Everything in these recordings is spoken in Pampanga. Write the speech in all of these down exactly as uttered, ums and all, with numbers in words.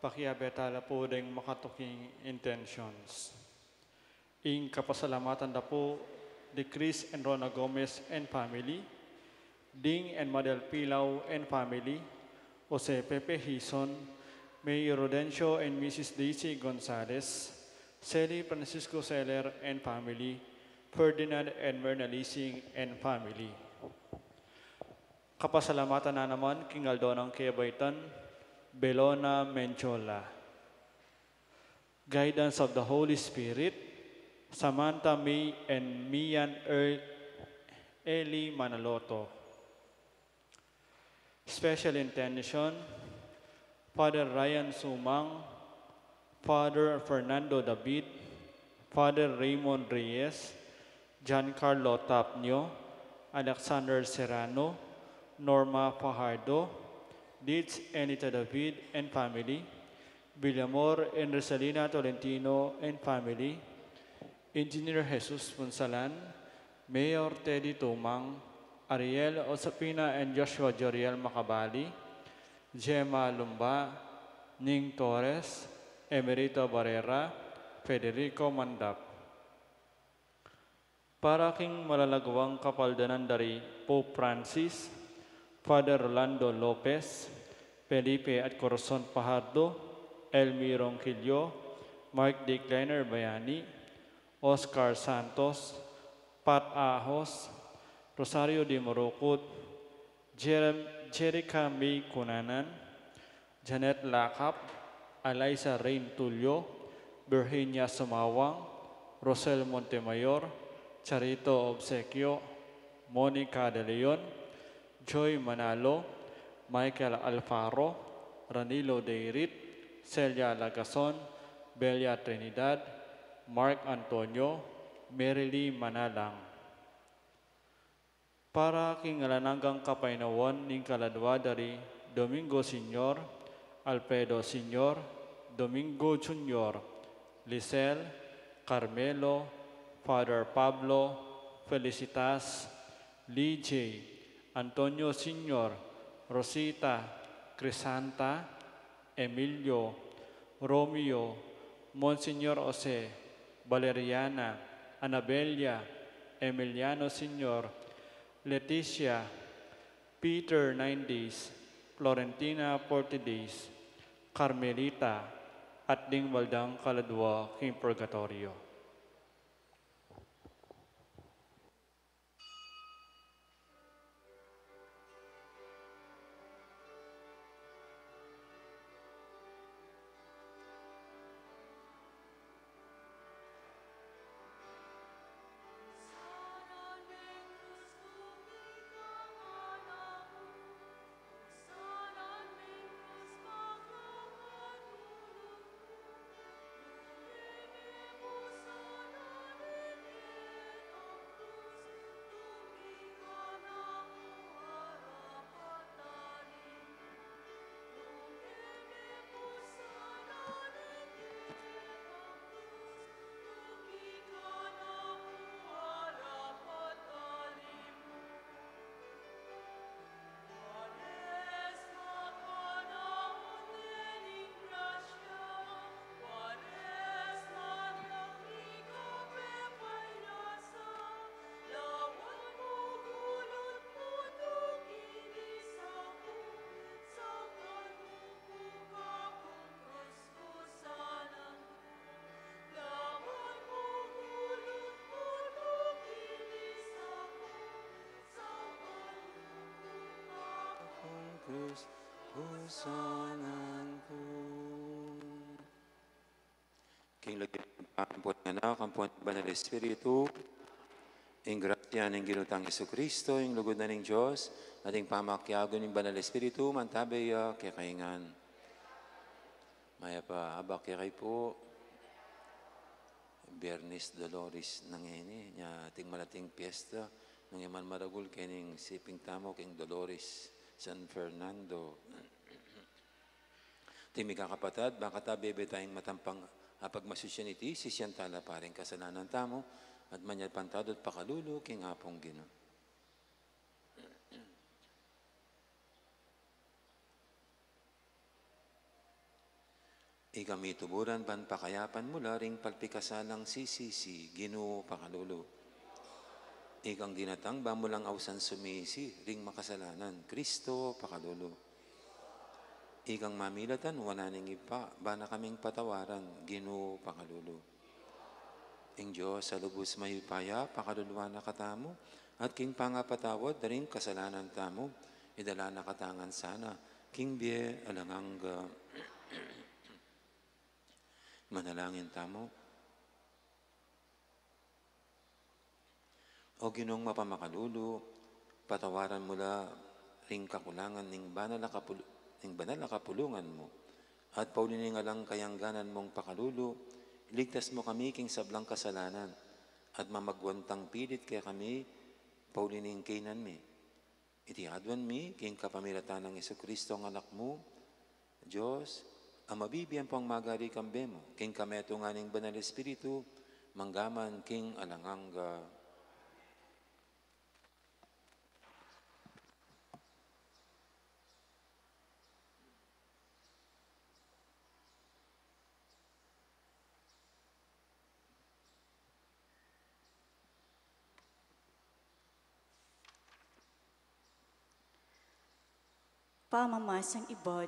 Pakiabe tala pu deng makatuking intentions. Ing kapasalamatan da pu di Chris and Rona Gomez and family, Ding and Madel Pilau and family, Jose Pepe Hizon, Mayor Rodencio and Missus Daisy Gonzalez, Sally Francisco Seller and family, Ferdinand and Myrna Lising and family. Kapasalamatan na naman king aldo nang kebaitan, Belona Menchola. Guidance of the Holy Spirit, Samantha May and Mian Er-, Eli Manaloto. Special intention, Father Ryan Sumang, Father Fernando David, Father Raymond Reyes, Giancarlo Tapnio, Alexander Serrano, Norma Fajardo, Dids Enita David and family, Villamor and Rosalina Tolentino and family, Engineer Jesus Punsalan, Mayor Teddy Tumang, Ariel Osapina and Joshua Joriel Macabali, Gemma Lumba, Ning Torres, Emerito Barrera, Federico Mandap. Para king malalaguang kapaldanan da ri Pope Francis, Father Rolando Lopez, Felipe at Corazon Fajardo, Elmi Ronquillo, Mark D. Kleiner Bayani, Oscar Santos, Pat Ahos, Rosario D. Morocot, Jerem-, Jerica May Cunanan, Janet Lacap, Eliza Rain Tulio, Virginia Sumawang, Rosel Montemayor, Charito Obsequio, Monica De Leon, Joy Manalo, Michael Alfaro, Ranilo Deirit, Celia Lagason, Belia Trinidad, Mark Antonio, Merily Manalang. Para king alang anggang kapaynawan ning kaladua da ri Domingo Senior, Alfredo Senior, Domingo Junior, Lisel, Carmelo, Father Pablo, Felicitas, Lee J, Antonio Senior, Rosita, Crisanta, Emilio, Romeo, Monsignor Jose, Valeriana, Anabella, Emiliano Senior, Leticia, Peter nine days, Florentina forty days, Carmelita, at ding wala dang kaladua king purgatorio. King lagyu ning Ibpa, ampo ning Anak, ampo ning Banal Espiritu, ing grasya ning Ginu tang Jesucristo, ing lugud na ning Dios, at ing pamakiabe ning Banal Espiritu, mantabe ya kekayu ngan. Mayap a abak kekayu pu. Biernes Dolores na ngeni, nya ating malating piesta, nung e man maragul keni ing siping tamu king Dolores, San Fernando. Ing mikakapatad, baka ta bebe tayang matampang apagmasusyan iti, sisian tala pa ring kasalanan tamu, at manyawad pang tadut pakalulu king Apung Ginu. Ikang mituburan ban pakayapan mu la ring palpikasalang sisisi, Ginu, pakalulu. Ikang ginatang ban mu lang ausan sumisi ring makasalanan, Kristo, pakalulu. Ikang mamilatan wanan ning Ibpa, ban na kaming patawaran, Ginu, pakalulu. Ing Dios a lubus mayupaya, pakaluluan na katamu, at king pangapatawad da ring kasalanan tamu, idala na katamu ngan sana king bie alang angga. Manalangin tamu. O Ginung mapamakalulu, patawaran mu la ring kakulangan ning banal a kapul-, ning banal a kapulungan mu, at pauli ning alang kayangganan mung pakalulu, iligtas mu kami king sablang kasalanan, at mamagwantang pilit kekami, pauli ning kainan mi. Iti aduan mi, king kapamilatan nang Jesucristo a Anak mu, Dios, a mabibie ampong magari kambe mu, king kametungan ning Banal Espiritu, mangga man king alang angga. Pamamasang ibat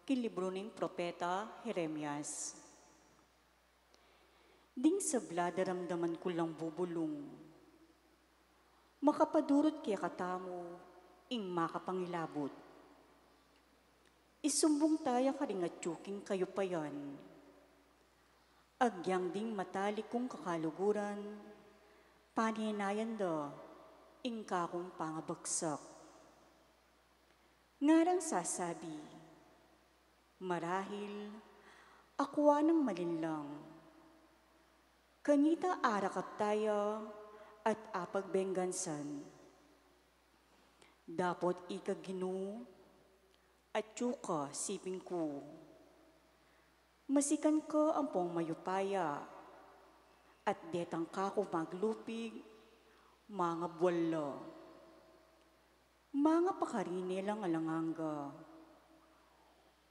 king libru ning propeta Jeremias. Ding sabla daramdaman ku lang bubulung, makapadurut kekatamu ing makapangilabut. Isumbung taya karing atyu king kayupayan. Agyang ding matalik kung kakaluguran, panenayan da ing kakung pangabagsak. Ngarang sasabi, marahil akua nang malinlang, kanita arakap taya at apagbenggansan. Dapot ika Ginu, atyu ka siping ku. Masikan ka ampong mayupaya, at detang kaku maglupig, mangabual la. Mangapakarine lang alang angga.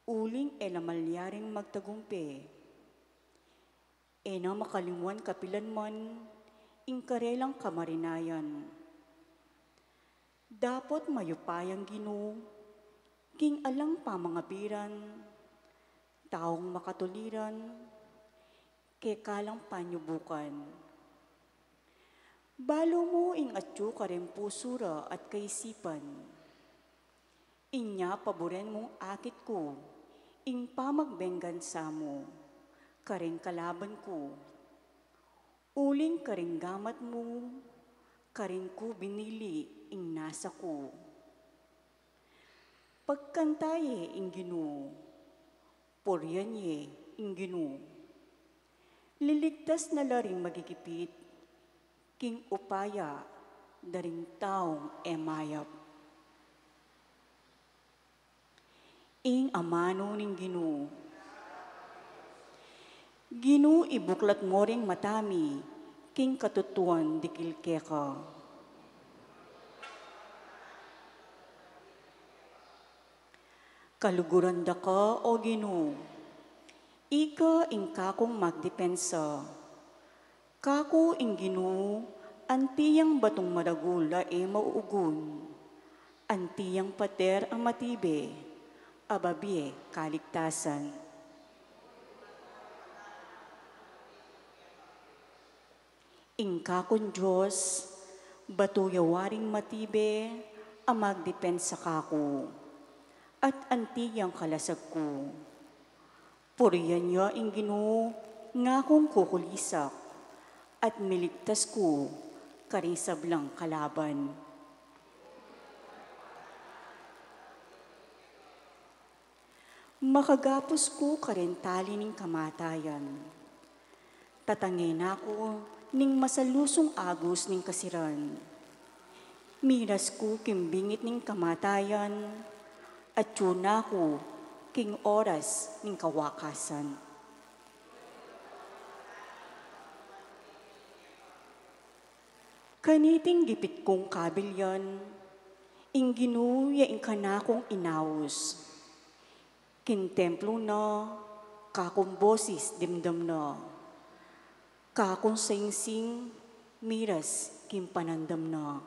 Uling e la malyaring magtagumpe. E na makalingwan kapilan man ing karelang kamarinayan. Dapot mayupayang Ginu, king alang pamangabiran, taung makatuliran, keka lang panyubukan. Balu mu ing atyu kareng pusu ra at kaisipan. Inya paburen mung akit ku ing pamagbenggansa mu kareng kalaban ku. Uling kareng gamat mu, karin ku binili ing nasa ku. Pagkanta ye ing Ginu, purian ye ing Ginu. Liligtas na la ring magigipit king upaya da ring taung e mayap. Ing amanu ning Ginu. Ginu, ibuklat mo ring mata mi king katutuan dikil keka. Kaluguran da ka, O Ginu, ika ing kakung magdepensa. Kaku ing Ginu, anti yang batung maragul a e mauugun, anti yang pader a matibe, a babie kaligtasan. Ing kakung Dios, batu ya waring matibe a magdepensa kaku, at anti yang kalasag ku. Purian ya ing Ginu, ngakung kukulisak, at miligtas ku karing sablang kalaban. Makagapus ku karing tali ning kamatayan. Tatange na ku ning masalusung agus ning kasiran. Miras ku king bingit ning kamatayan, atyu na ku king oras ning kawakasan. Kaniting gipit kung kabilyan, ing Ginu ya ing kanakung inaus. King templo na, Kakung bosis dimdam na, kakung singsing miras king panandam na.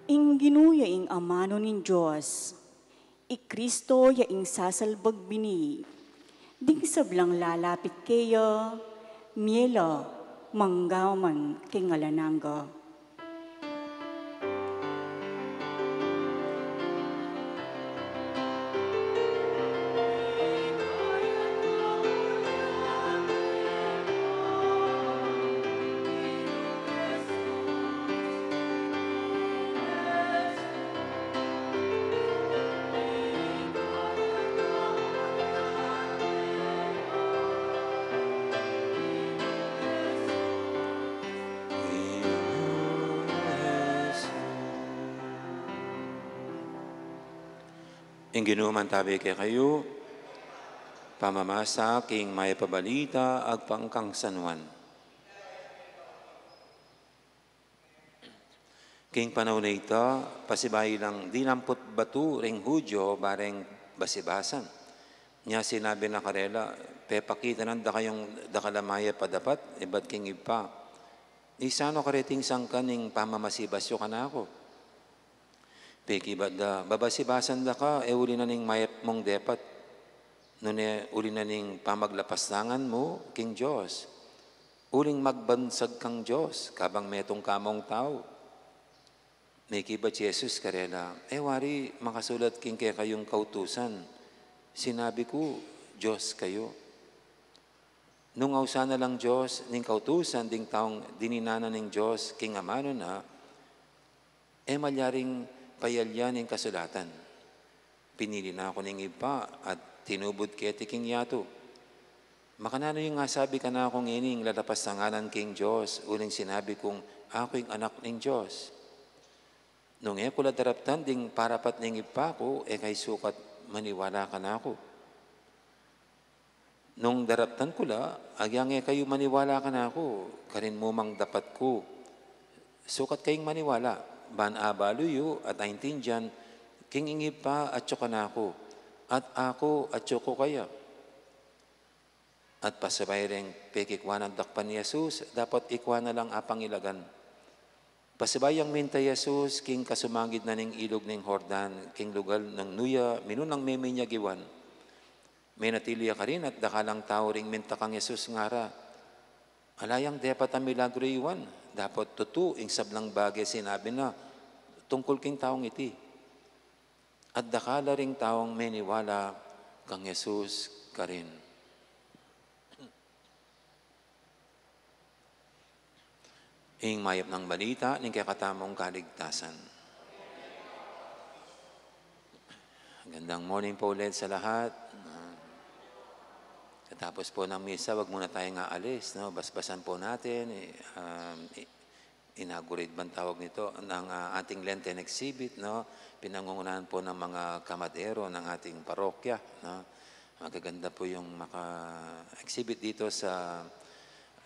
Ing Ginu ya ing amanu ning Dios, i Kristo ya ing sasalbag bini, ding sablang lalapit keya, mie la mangga man king alang angga. Ing Ginu mantabi kekayu. Pamamasa king Mayap a Balita agpang kang San Juan. King panaun a ita, pasibayu lang dinamput batu ring Judio bareng basibasan. Nya sinabi na karela, "Pepakitanan da kayung dakal a mayap a dapat ibat king Ibpa. Isanu kareting sangkan ing pamamasibas yu kanaku?" Pekibat da, "Babasibasan da ka, e uli na ning mayap mung depat, nune uli na ning pamaglapastangan mu king Dios. Uling magbansag kang Dios, kabang metung ka mung tau." Mekibat i Jesus karela, "E wari makasulat king kekayung kautusan, 'Sinabi ku, Dios kayu'?" Nung ausan na lang Dios ning kautusan ding taung dininan na ning Dios king amanu na, e malyaring payalyan ing kasulatan, "Pinili na ku ning Ibpa at tinubud keti king yatu." Makananu yung asabi kanaku ngening lalapastangan king Dios, uling sinabi kung aku ing anak ning Dios? Nung e ku la daraptan ding parapat ning Ibpa ku, e kayu sukat maniwala kanaku. Nung daraptan ku la, agyang e kayu maniwala kanaku, karin mu mang dapat ku sukat kayung maniwala, ban abalu yu at aintindian king ing Ibpa atyu kanaku, at aku atyu ku kaya. At pasabay reng pekikwa nang dakpan ni Jesus, dapot ikwa na lang apangilagan. Pasabay yang minta i Jesus king kasumangid na ning ilug ning Jordan, king lugal nang nu ya minunang meminyag i Juan. Menatili ya karin at dakal a tau ring minta kang Jesus, ngara, "Ala yang depat a milagru i Juan, dapot tutu ing sablang bage sinabi na tungkul king taung iti." At dakal la ring taung meniwala kang Jesus karin. Ing mayap nang balita ning kekatamung kaligtasan. Magandang morning po ulit sa lahat. Ah, katapos po ng misa, wag muna tayong aalis, no? Basbasan po natin, eh, um, i-, inaugurate bang tawag nito, ng, ah, ating Lenten exhibit, no? Pinangungunahan po ng mga kamadero ng ating parokya, no? Magaganda po yung maka-exhibit dito sa,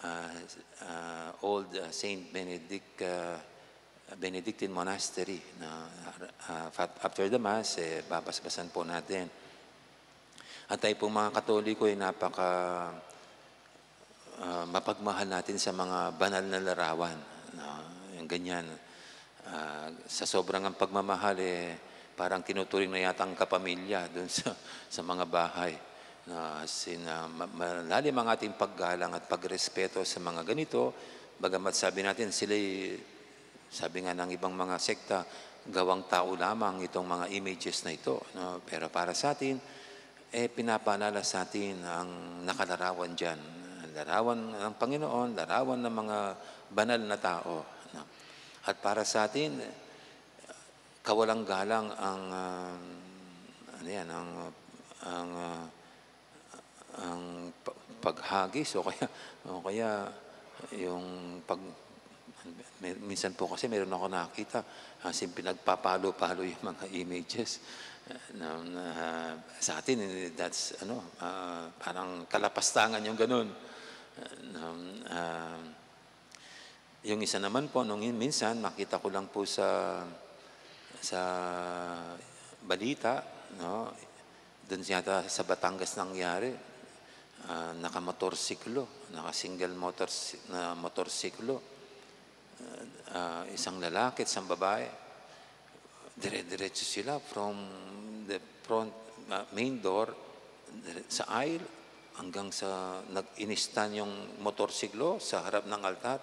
ah, ah, old, ah, Saint Benedict, ah, Benedictine Monastery, no? Ah, fat-, after the Mass, eh, babasbasan po natin. At tayo pong mga Katoliko ay napaka, ah, mapagmahal natin sa mga banal na larawan, no? Yung ganyan. Ah, sa sobrang ang pagmamahal, eh, parang tinuturing na yata ang kapamilya dun sa, sa mga bahay. No? As in, ah, ma-, malalim ang ating paggalang at pagrespeto sa mga ganito. Bagamat sabi natin, sila'y, sabi nga ng ibang mga sekta, gawang tao lamang itong mga images na ito, no? Pero para sa atin, eh, pinapaalala sa atin ang nakalarawan diyan. Larawan ng Panginoon, larawan ng mga banal na tao, no? At para sa atin, kawalang galang ang, ah, ano yan, ang, ang, ah, ang pa-, paghagis o kaya, o kaya yung pag-, mi-, minsan po kasi meron ako nakita, as in, pinagpapalo-palo yung mga images. Na, na, sa atin, eh, that's, ano, ah, parang kalapastangan yung ganun. Na, ah, yung isa naman po, nung in-, minsan, nakita ko lang po sa, sa balita, no? Dun yata sa Batangas nangyari, ah, nakamotorsiklo, naka-single motor-, na motorsiklo, ah, isang lalaki at isang babae. Dire-diretso sila from the front, ah, main door, dire-, sa aisle, hanggang sa nag-inistan yung motorsiklo sa harap ng altar.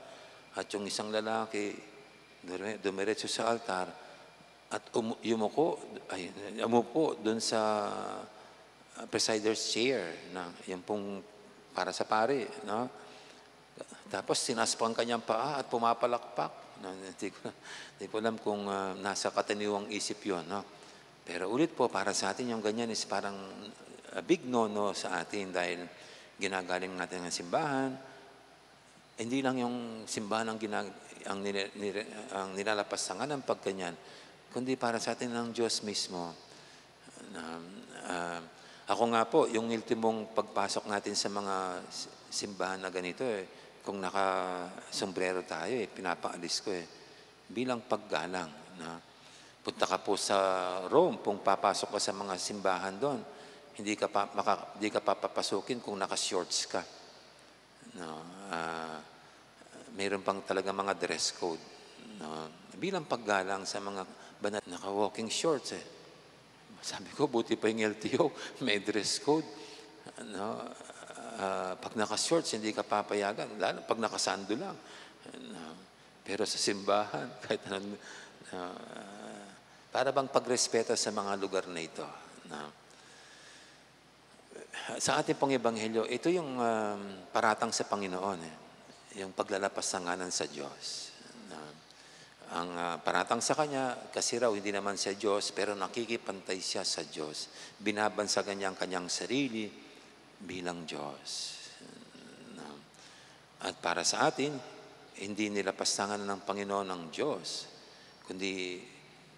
At yung isang lalaki, dire-, dumiretso sa altar at umu-, yumuko, ay, umupo dun sa, ah, presider's chair na yung pong para sa pari, no? Tapos tinaas pa ang kanyang paa at pumapalakpak. No, hindi ko, hindi ko alam kung, ah, nasa kataniwang isip yon, no? Pero ulit po, para sa atin yung ganyan is parang, ah, big no-no sa atin dahil ginagaling natin ang simbahan. Hindi lang yung simbahan ang ginag-, ang nire-, nire-, ang nilalapastangan ng pagganyan, kundi para sa atin ng Diyos mismo. Um, ah, ako nga po, yung ultimong pagpasok natin sa mga s-, simbahan na ganito, eh, kung naka-sombrero tayo, eh, pinapaalis ko, eh, bilang paggalang, no? Punta ka po sa Rome, kung papasok ka sa mga simbahan doon, hindi ka pa, maka-, hindi ka papapasukin kung naka-shorts ka. No, ah, meron pang talaga mga dress code, no? Bilang paggalang sa mga banal, naka-walking shorts, eh. Sabi ko, buti pa yung L T O, may dress code. No? Ah, pag naka-shorts, hindi ka papayagan. Lalo pag nakasando lang. No? Pero sa simbahan, kahit anong, ah, para bang pagrespeto sa mga lugar na ito. No? Sa ating pong ebanghelyo, ito yung, um, paratang sa Panginoon, eh. Yung paglalapas ng ngalan sa Diyos. Na ang, ah, paratang sa Kanya, kasi raw hindi naman siya Diyos, pero nakikipantay siya sa Diyos. Binabansagan niya ang kanyang sarili bilang Diyos. Na At para sa atin, hindi nilapastangan ng Panginoon ang Diyos, kundi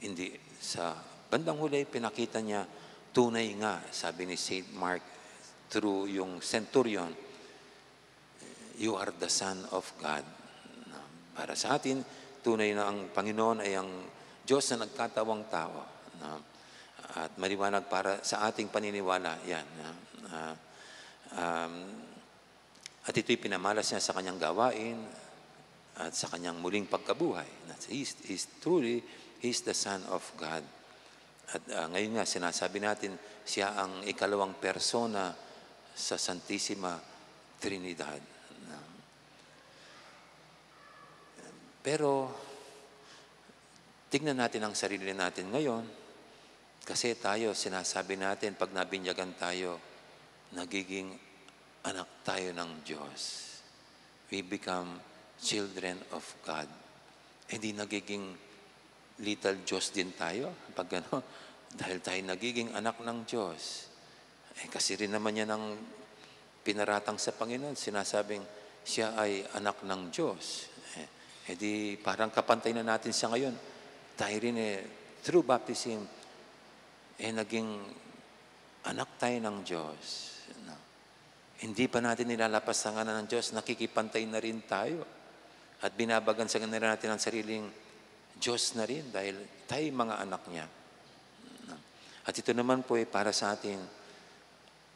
hindi, sa bandang huli, pinakita niya, "Tunay nga," sabi ni Saint Mark through yung centurion, "You are the Son of God." Na para sa atin, tunay na ang Panginoon ay ang Diyos na nagkatawang tao. Na, at maliwanag para sa ating paniniwala yan. Na, ah, um, At ito'y pinamalas niya sa kanyang gawain at sa kanyang muling pagkabuhay. Na he's, he's truly, he's the Son of God. At, ah, ngayon nga, sinasabi natin, siya ang ikalawang persona sa Santisima Trinidad. Na, pero, tignan natin ang sarili natin ngayon. Kasi tayo, sinasabi natin, pag nabinyagan tayo, nagiging anak tayo ng Diyos. We become children of God. Eh, di nagiging little Diyos din tayo pag ano, dahil tayo nagiging anak ng Diyos. Eh, kasi rin naman yan ang pinaratang sa Panginoon, sinasabing siya ay anak ng Diyos. Eh, eh di parang kapantay na natin siya ngayon. Tayo rin, eh, through baptism, eh, naging anak tayo ng Diyos. No? Hindi pa natin nilalapas ang ngalan ng Diyos, nakikipantay na rin tayo. At binabagansagan na rin natin ang sariling Diyos na rin dahil tayo mga anak niya. No? At ito naman po ay para sa atin,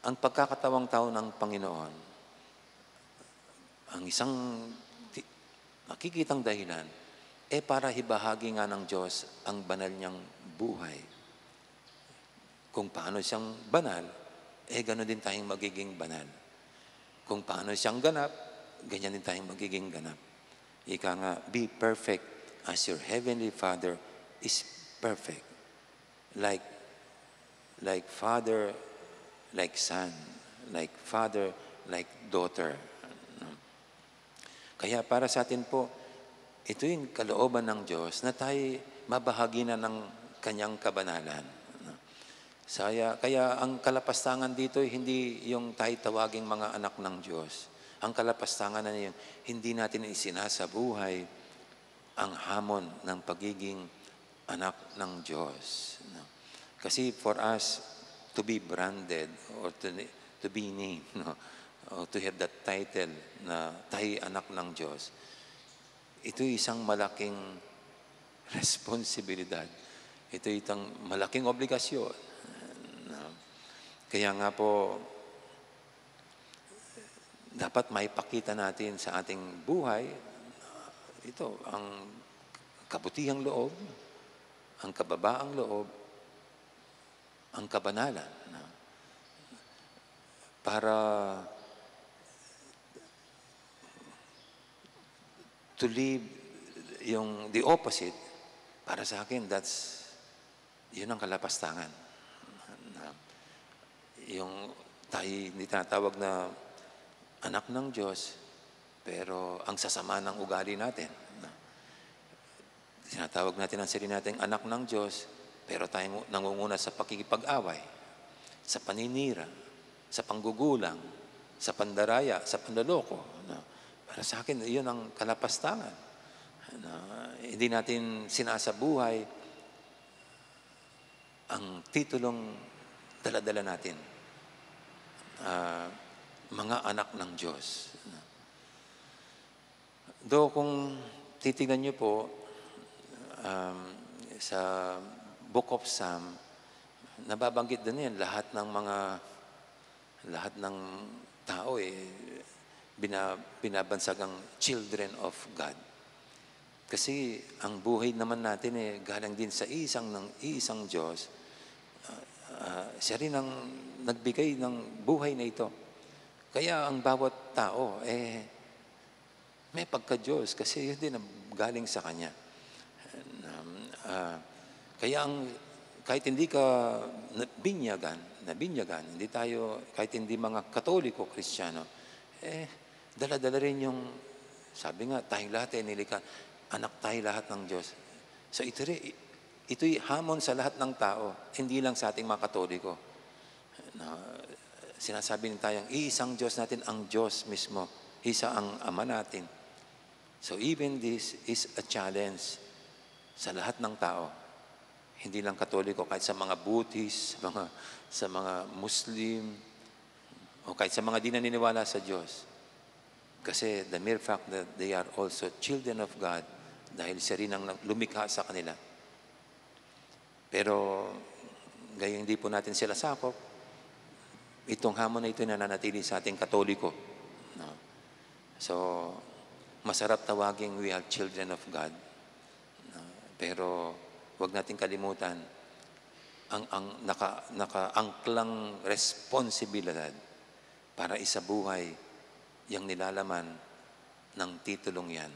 ang pagkakatawang tao ng Panginoon, ang isang ti-, nakikitang dahilan, eh, para hibahagi nga ng Diyos ang banal niyang buhay. Kung paano siyang banal, eh, ganun din tayong magiging banal. Kung paano siyang ganap, ganyan din tayong magiging ganap. Ika nga, "Be perfect as your heavenly Father is perfect." Like, like Father like son, like father, like daughter. Kaya para sa atin po, ito yung kalooban ng Diyos na tayo mabahagi na ng kanyang kabanalan. Saya, kaya ang kalapastangan dito, hindi yung tayo tawaging mga anak ng Diyos. Ang kalapastangan na yung hindi natin isinasabuhay ang hamon ng pagiging anak ng Diyos, no? Kasi for us to be branded or to, to be named, no? Or to have that title na tayo anak ng Diyos, ito isang malaking responsibilidad. Ito itang malaking obligasyon, no? Kaya nga po, dapat maipakita natin sa ating buhay, ito, ang kabutihang loob, ang kababaang loob, ang kabanalan, no? Para to live yung the opposite, para sa akin, that's, yun ang kalapastangan. Na, yung tayo hindi tinatawag na anak ng Diyos, pero ang sasama ng ugali natin. Na, tinatawag natin ang sarili nating anak ng Diyos, pero tayo ngu-, nangunguna sa pakikipag-away, sa paninira, sa panggugulang, sa pandaraya, sa panloloko, no? Para sa akin, iyon ang kalapastangan. Na hindi natin sinasabuhay ang titulong dala-dala natin, ah, mga anak ng Diyos. Though kung titignan niyo po, um, sa Book of Psalm, nababanggit din yan, lahat ng mga, lahat ng tao, eh, bina-, binabansag ang children of God. Kasi ang buhay naman natin, eh, galing din sa isang, ng isang Diyos. Ah, ah, siya rin ang nagbigay ng buhay na ito. Kaya ang bawat tao, eh, may pagka-Diyos kasi yun din ang galing sa Kanya. Um, ah, kaya ang, kahit hindi ka na-, binyagan, nabinyagan, hindi tayo, kahit hindi mga Katoliko, Kristiyano, eh, dala-dala rin yung, sabi nga, tayong lahat ay nilikha, anak tayo lahat ng Diyos. So, ito rin, ito'y hamon sa lahat ng tao, hindi lang sa ating mga Katoliko. Na, sinasabi din tayong iisang Diyos natin, ang Diyos mismo, isa ang Ama natin. So, even this is a challenge sa lahat ng tao. Hindi lang Katoliko, kahit sa mga Buddhist, sa mga, sa mga Muslim, o kahit sa mga di naniniwala sa Diyos. Kasi the mere fact that they are also children of God, dahil siya rin ang nag-, lumikha sa kanila. Pero gayong hindi po natin sila sakop, itong hamon na ito nananatili sa ating Katoliko, no? So, masarap tawaging we are children of God, no? Pero wag nating kalimutan ang, ang naka-, nakaangklang responsibilidad para isabuhay yang nilalaman ng titulong yan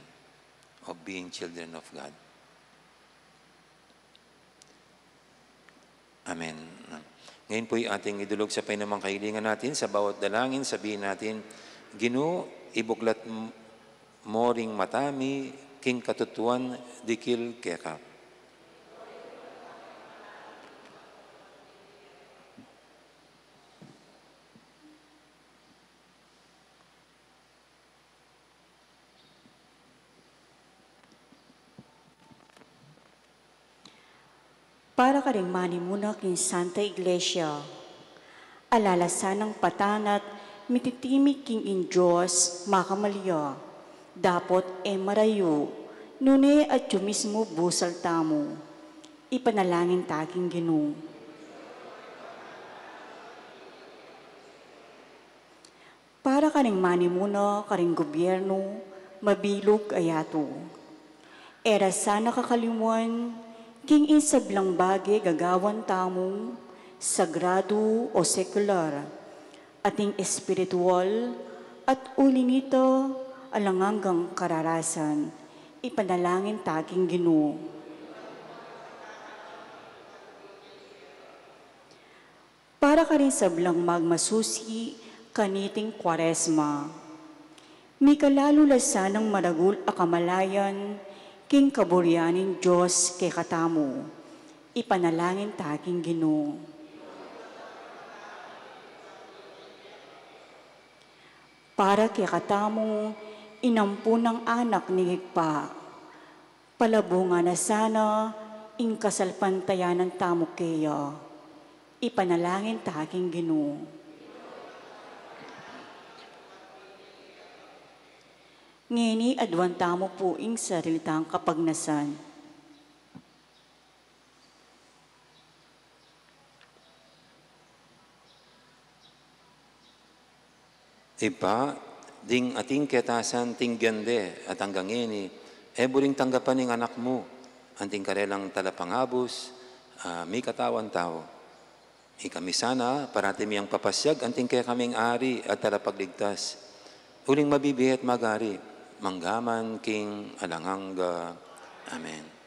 of being children of God. Amen. Ngayon po'y ating idulog sa painamang kahilingan natin. Sa bawat dalangin, sabihin natin, "Ginu, ibuklat m-, mo ring mata mi king katutuan dikil keka." Para karing manimuna king Santa Iglesia, alala sanang patana't mititimig king ing Dios makamalya, dapot e marayu, nune atyu mismu busal tamu. Ipanalangin ta king Ginu. Para karing manimuna karing gobyernu, mabilug a yatu. E ra sana kakalimuan king ing sablang bage gagawan tamu, sagradu o sekular, ating espiritual, at uli nita, alang anggang kararasan. Ipanalangin ta king Ginu. Para karing sablang magmasusi kaniting Kwaresma, mikalalu la sanang maragul a kamalayan king kaburian ning Dios kekatamu. Ipanalangin ta king Ginu. Para kekatamu, inampu nang Anak ning Ibpa, palabungan na sana ing kasalpantayanan tamu keya. Ipanalangin ta king Ginu. Ngeni aduan tamu pu ing sarili tang kapagnasan. Ibpa, ding ating keta santing gende at anggang ngeni, e buring tanggapan ing Anak mu, anting karelang talapangabus, a mikatawan tau. Ikami sana, parati miyang papasiag anting kekaming Ari at Talapagligtas. Uling mabibie at magari, mangga man king alang angga. Amen.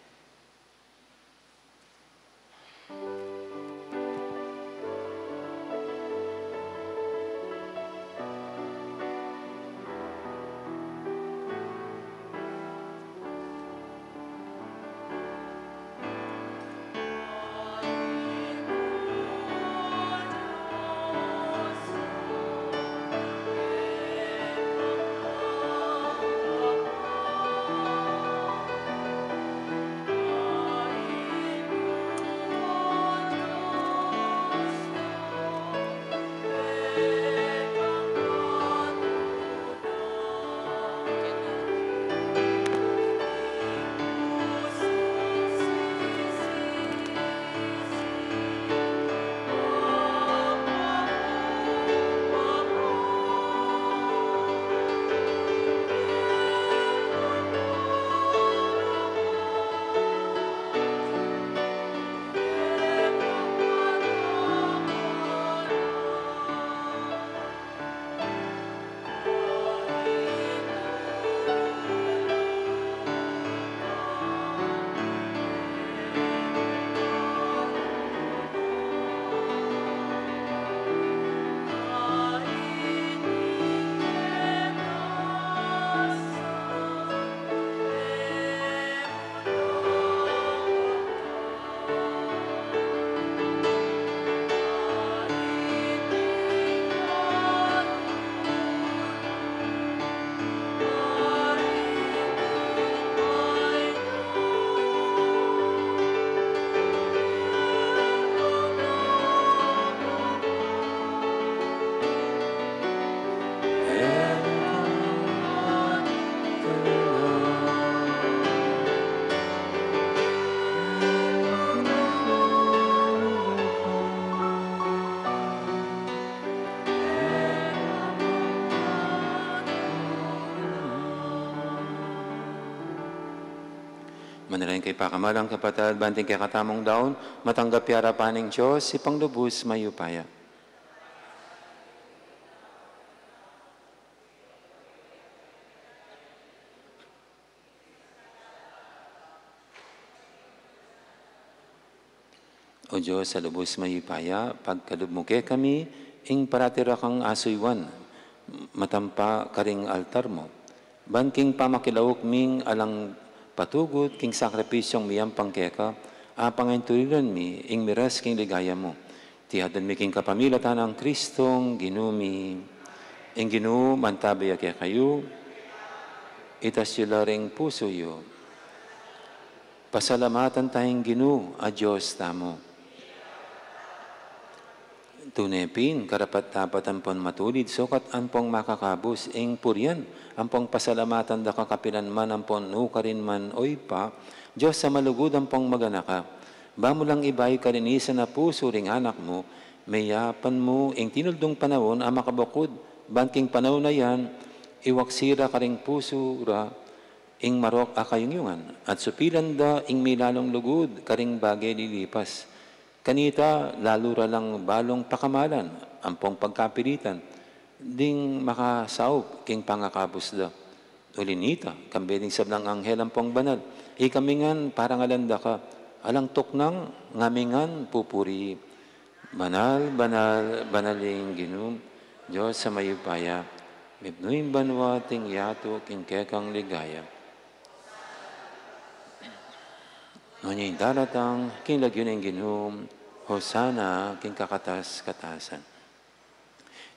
Manalangin kayu pakamalan kung kapatad, ban ing kekatamung daun matanggap ya arapan ning Dios, Ibpang lubus mayupaya. O Dios a lubus mayupaya, pagkalub mu kekami ing parati ra kang asuyuan, matampa karing altar mu. Ban king pamakilauk ming alang patugut king sakripisyung miyampang keka, apangainturilan mi ing miras king ligaya mu. Iti adwan mi king kapamilatan nang Kristong Ginu mi. Ing Ginu mantabe ya kekayu. Itas yu la ring pusu yu. Pasalamatan taya ing Ginu a Dios tamu. Tune pin, karapat-dapat ampon matulid, sukat ampong makakabus ing purian, ampong pasalamatan da ka kapilan man ampon nukarin man, O Ibpa, Dios a malugud ampong maganaka. Ba mu lang ibie ing kalinisan a pusu ring Anak mu, meyapan mu ing tinuldung panaun a makabukud, ban king panaun a yan, iwaksi ra karing pusu ra ing marok a kayungyungan, at supilan da ing milalung lugud karing bage lilipas. Kanita, lalu ra lang balung pakamalan, ampong pagkapilitan, ding makasaup king pangakabus da. Uli nita, kambe ding sablang anghel ampong banal, ikami ngan parangalan da ka, alang tuknang ngamingan pupuri. Banal, banal, banal ing Ginu, Dios a mayupaya, mipnu ing banua at ing yatu king kekang ligaya. Nuan ya ing daratang king lagyu ning Ginu, Hosana king kakatas-katasan.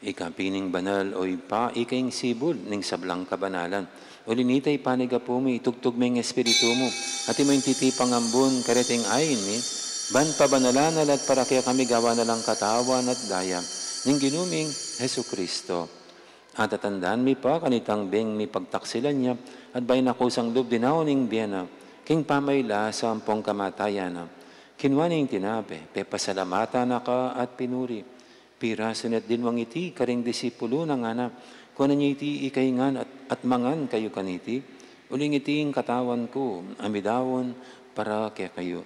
Ika pin ing banal, o Ibpa, ika ing sibul ning sablang kabanalan. Uli nita, ipanyawad mu, itugtug me ing Espiritu mu, at imo ing titipang ambun kareting ain mi, ban pabanalan na la at para kekami gawan na lang katawan at daya ning Ginu ming Jesucristo. At tatandaan mi pa kanitang beng mipagtaksilan ya, at bayu na kusang lub dinaun ing bie na king pamailasa ampong kamatayan na, kinua ne ing tinape, pepasalamatan na ka at pinuri, pirasu ne at dinwang iti karing disipulu na, ngana: Kuanan ye iti ikayu ngan at, at mangan kayu kaniti, uling iti ing katawan ku a midaun para kekayu.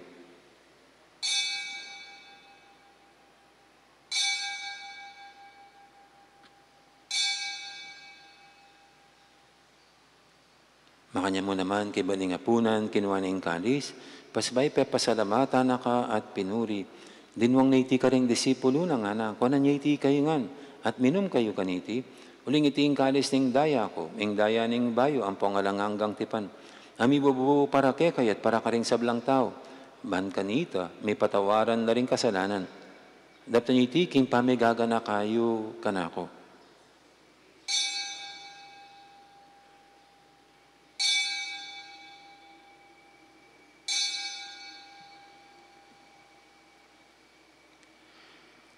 Makanyan mu naman, kaybat ning apunan, kinua ne ing kalis, pasibayu pepasalamatan na ka at pinuri, dinwang ne iti karing disipulu na, ngana: Kuanan ye iti ikayu ngan at minum kayu kaniti, uling iti ing kalis ning daya ku, ing daya ning bayu ampong alang anggang tipan, a mibubu para kekayu at para karing sablang tau, ban kanita mipatawaran la ring kasalanan. Daptan yu iti king pamigaganaka yu kanaku.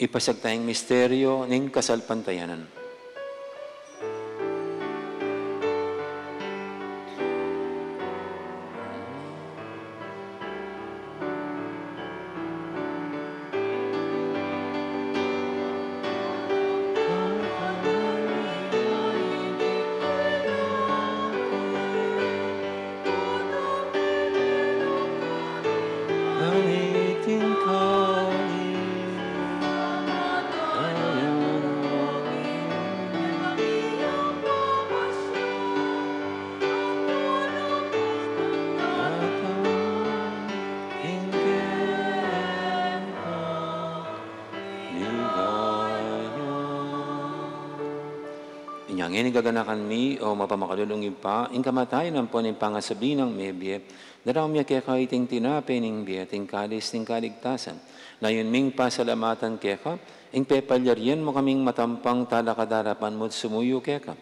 Ipasiag taya ing misteryu ning kasalpantayanan. Inya ngeni gaganakan mi, o mapamakalulung Ibpa, ing kamatayan ampon ing pangasubli nang mebie, daraun mi keka iting tinape ning bie at ing kalis ning kaligtasan. Layun ming pasalamatan keka ing pepalyarian mu kaming matampang talakad king arapan mu at sumuyu keka.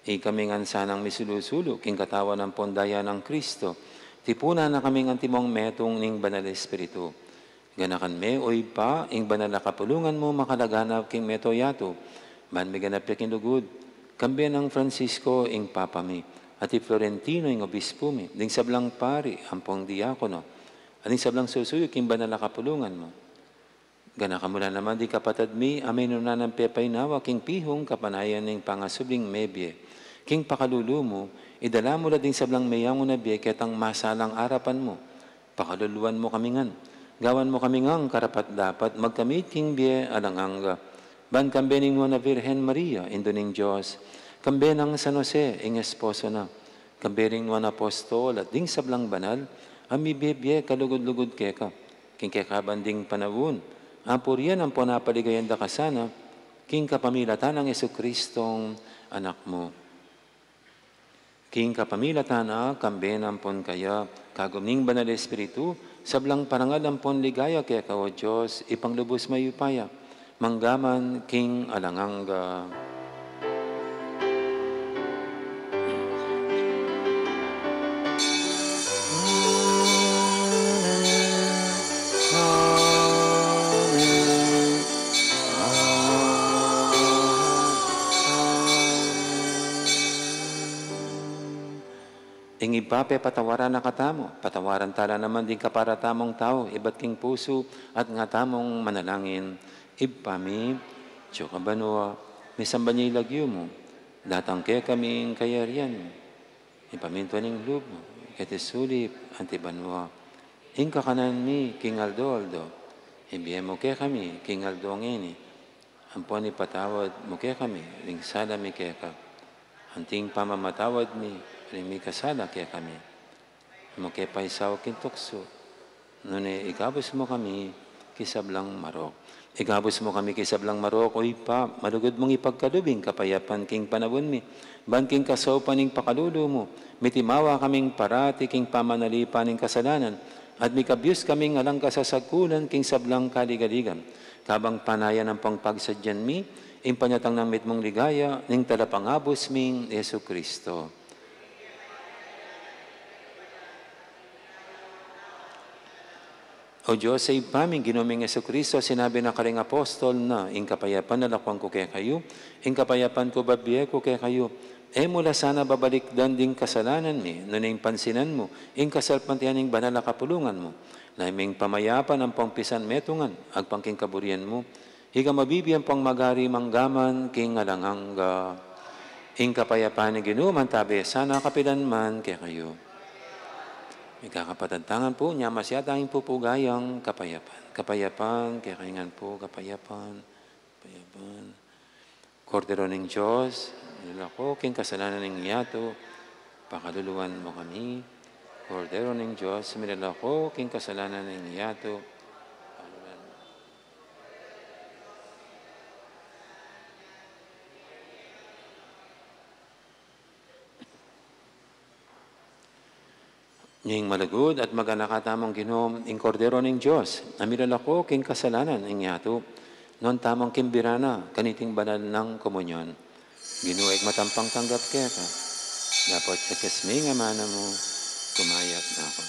Ikami ngan sanang misulu-sulu king katawan ampon daya nang Kristo, tipunan na kaming antimong metung ning Banal Espiritu. Ganakan me, o Ibpa, ing banal a kapulungan mu makalaganap king mabilug a yatu, ban miganap ya king lugud, kambe nang Francisco ing Papa mi, at i Florentino ing Obispu mi, ding sablang pari ampong diakono, at ding sablang susuyu king banal a kapulungan mu. Ganakan mu la naman ding kapatad mi a minuna nang pepainawa king pihung kapanayan ning pangasubling mebie. King pakalulu mu, idala mu la ding sablang meyangu na bie ketang masalang arapan mu. Pakaluluan mu kami ngan. Gawan mu kami ngan karapat-dapat magkamit king bie alang angga. Ban kambe ning Nuan a Virgen Maria, Indu ning Dios, kambe nang San Jose, ing esposo na, kambe ring nuan a apostol at ding sablang banal a mibie-bie kalugud-lugud keka, king kekaban ding panaun, apurian ampon apaligayan da ka sana, king kapamilatan nang Jesucristong Anak mu. King kapamilatan na, kambe na ampon kaya, kagum ning Banal Espiritu, sablang parangal ampon ligaya keka, o Dios, Ibpang lubus mayupaya, mangga man king alang angga. Amen. Amen. Amen. Ing Ibpa pepatawaran na katamu, patawaran tala naman ding kapara tamung tau ibat king pusu at nga tamung manalangin. Ibpa mi, atsu ka banua, misamban ya ing lagyu mu, datang kekami ing kayarian mu, mipamintuan ing lub mu, keti sulip anti banua. Ing kakanan mi king aldo-aldo, ibie mu kekami king aldo ngeni, ampon ipatawad mu kekami ring sala mi keka, anti ing pamamatawad mi ring mikasala kekami. E mu ke paisaul king tuksu, nune ikabus mu kami King sablang marok. Ikabus mu kami king sablang marok, o Ibpa, malugud mung ipagkalub ing kapayapan king panaun mi, ban king kasaupan ning pakalulu mu, mitimawa kaming parati king pamanalipan ning kasalanan, at mikabyus kaming alang kasasagkulan king sablang kaligaligan. Kabang panayan ampong pagsadyan mi ing panyatang nang mitmung ligaya ning Talapangabus ming Jesucristo. O Dios, Ibpa ming Ginu ming Jesucristo, sinabi na karing apostol na, "Ing kapayapan lalakwan ku kekayu, ing kapayapan ku babie ku kekayu." E mu la sana babalikdan ding kasalanan mi, nune ing pansinan mu ing kasalpantayanan ning banal a kapulungan mu, na ming pamayapan ampong pisan metungan agpang king kaburian mu, ika mabibie ampong magari manggaman king alang angga. Ing kapayapan ning Ginu mantabe sana kapilan man kekayu. Mikakapatad tangan pu, nya masyata ing pupugayang kapayapan. Kapayapan, kekayu ngan pu, kapayapan, kapayapan. Kordero ning Dios, milalako king kasalanan ning yatu, pakaluluan mu kami. Kordero ning Dios, milalako king kasalanan ning yatu, pakaluluan mu. Ning malugud at maganaka tamung Ginu, ing Kordero ning Dios, a milalako king kasalanan ning yatu, nuan tamung king bira na kaniting banal nang komunyon. Ginu, e ku matampang tanggap keka, dapot ikasming amanu mu, kumayap na ku.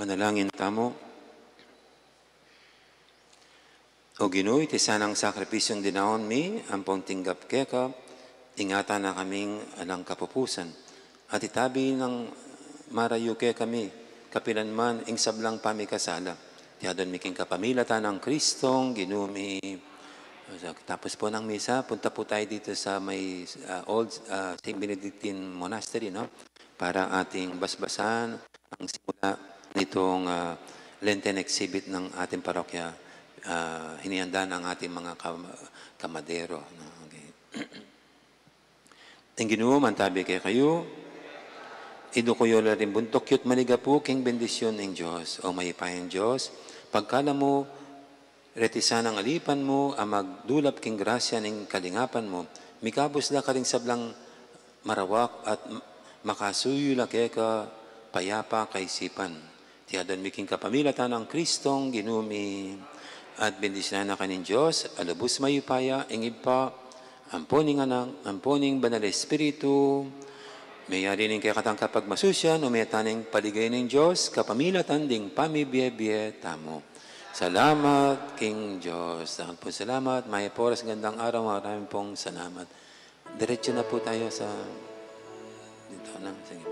Manalangin tamu. O Ginu, iti sanang sakripisyung dinaun mi ampong tinggap keka, ingatan na kaming alang kapupusan, at itabi nang marayu kekami kapilan man ing sablang pamikasala. Iti adwan mi king kapamilatan nang Kristong Ginu mi. Tapos po ng misa, punta po tayo dito sa may, ah, old, ah, Saint Benedictine Monastery, no? Para ating basbasan ang simula nitong, ah, Lenten exhibit ng ating parokya. Ah, hinihanda ng ating mga kam-, kamadero, no? Okay. Ing Ginu mantabi kekayu. Iduku yu la ring buntuk yu at maligapu king bendisyun ning Dios. O mayupayang Dios, pagkalub mu reti sanang alipan mu a magdulap king grasya ning kalingapan mu, mikabus la karing sablang marawak at m-, makasuyu la keka payapa kaisipan. Iti adwan mi king kapamilatan nang Kristong Ginu mi. At bendisyunan na ka ning Dios a lubus mayupaya, ing Ibpa, ampo ning Anak, ampo ning Banal Espiritu. Meyari ning kekatang kapagmasusyan, ume tana ing paligaya ning Dios kapamilatan ding pamibie-bie tamu. Salamat king Dios. Dakal pung salamat. Mayap a oras, gandang araw, marami pong salamat. Diretso na po tayo sa, dito na, sige.